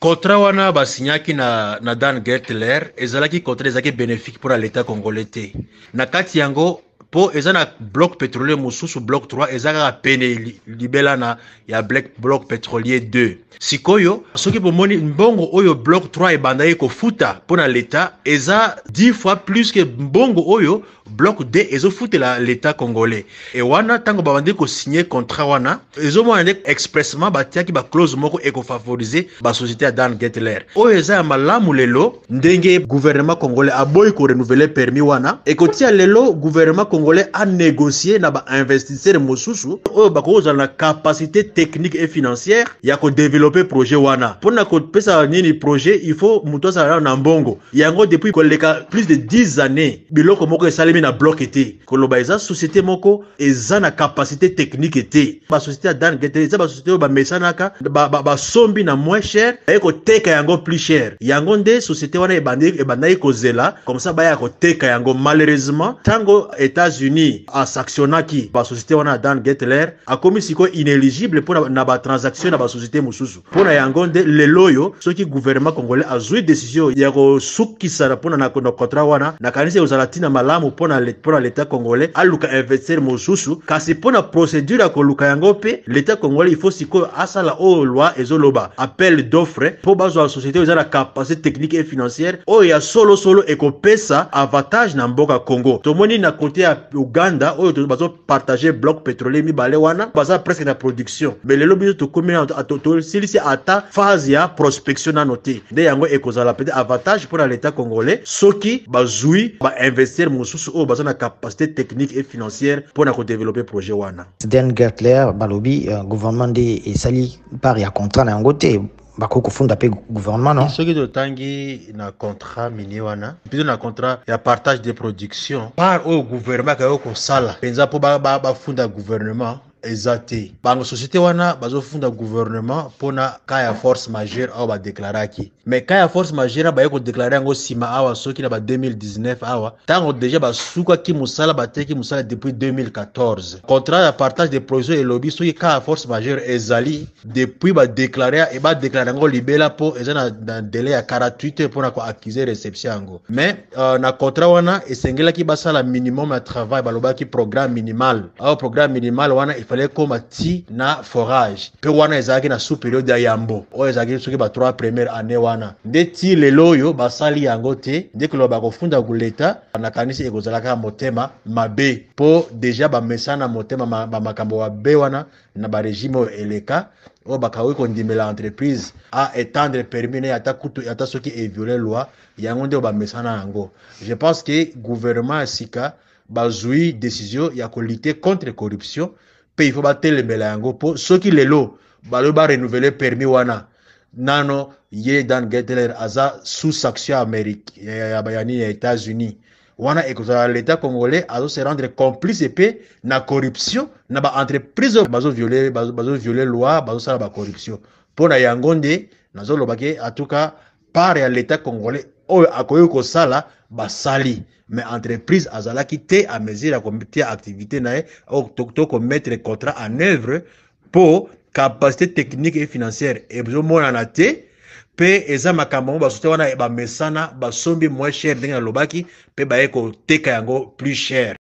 Contrat wana basignaki na Dan Gertler ezalaki contrat ezalaki bénéfique pour l'État congolais te. Na kati yango, mpo eza na bloc pétrolier mosusu, bloc 3, eza kaka pene libela na ya bloc pétrolier 2. Sikoyo soki bomoni mbongo oyo bloc 3 ebandaki kofuta mpo na l'État, eza 10 fois plus que mbongo oyo bloc 2 ezofutela l'État congolais. E wana, ntango babandi kosigne contrat wana, ezomona nde expressement batiaki baclause moko ekofavorize basociété ya Dan Gertler. Oyo eza ya malamu lelo, ndenge gouvernement congolais aboyi korenouveler permis wana, ekotia lelo gouvernement congolais anégocie na bainvestisseur mosusu oyo bakoki kozala na capacité technique et financière ya kodévelopper projet wana. Mpona kopesa nini projet, il faut moto azala na mbongo yango. Depuis koleka plus de 10 années, biloko moko esalemi na bloc te. Koloba eza société moko eza na capacité technique te. Basociété ya Dan Gertler eza basociété oyo bamesanaka, basombi na moins cher, baye koteka yango plus cher. Yango nde société wana ebandaki kozela comme ça baya koteka yango. Malheureusement, ntango États-Unis asanctionnaki basociété wana ya Dan Gertler, akomi sikoyo inéligible mpo na batransaction na basociété mosusu. Mpo na yango nde lelo oyo, soki gouvernement congolais azwi décision ya kosukisa mpona na contrat wana, nakanisi ekozala ntina malamu mpona l'État congolais aluka investisseur mosusu. Kasi mpona procédure ya koluka yango mpe, l'État congolais il faut sikoyo asala oyo loi ezoloba, appel d'offre, mpo bazwa société oyo eza na capacité technique et financière oyo ya solosolo ekopesa avantage na mboka Congo. Tomoni na côté ya Uganda oyo bazopartage bloc pétrolier mibale wana, baza presque na production, mais lelo biso tokomi tosilisi ata phase ya prospection nano te. Nde yango ekozala peut-être avantage mpona l'État congolais soki bazwi bainvestisseur mosusu oyo baza na capacité technique et financière mpona kodévelopper projet wana. Dan Gertler, balobi gouvernement nde esali part ya contrat na yango te, bakoki kofunda mpe gouvernement, non? Soki totangi na contrat minier wana, plutôt na contrat ya partage de production, part oyo gouvernement akaki kosala mpenza mpo bafunda gouvernement eza te. Bango société wana bazofunda gouvernement mpona cas ya force majeure awa badeklaraki. Mais cas ya force majeure, baye kodéclarer yango nsima awa, soki na ba 2019 awa, ntango déjà basukaki mosala, bateki mosala depuis 2014. Contrat ya partage de production elobi soki cas ya force majeure ezali, depuis badéclarer, badéclarer yango libela, mpo eza na délai ya 48 heures mpona koaccuser réception yango. Mais na contrat wana esengelaki basala minimum ya travail, balobaki programme minimal. Awa programme minimal wana ifale koma ti na forage, mpe wana ezalaki na sous période ya yambo oyo ezalaki soki ba 3 première année wana. Nde ti lelo oyo basali yango te. Nde koloba bakofunda leta, nakanisi ekozala kaka motema mabe, mpo déjà bamesana motema bamakambo mabe wana na barégime oyo eleka, oyo bakoki kondimela entreprise a étendre permis na ye ata kutu ata soki eviole loi. Yango nde oyo bamesana yango. Je pense que gouvernement ya sika bazwi décision ya kolutter contre corruption, mpe il faut batelemela yango, mpo soki lelo balobi barenouveler permis wana, nano ye Dan Gertler aza sous sanction ya Amérique, ya nini, ya États-Unis wana, ekozala l'État congolais azose rendre complice mpe na corruption na baentreprise oyo bazovioler loi, bazosala bacorruption. Mpo na yango nde nazolobaki, en tout cas part ya l'État congolais oyo akoki kosala, basali, mais entreprise azalaki te à mesure ya kotia activité na ye to komettre contrat en œuvre, mpo capacité technique et financière ezomonana te. Mpe eza makambo yango basociété wana bamesana, basombi moins cher ndenge nalobaki, mpe baye koteka yango plus cher.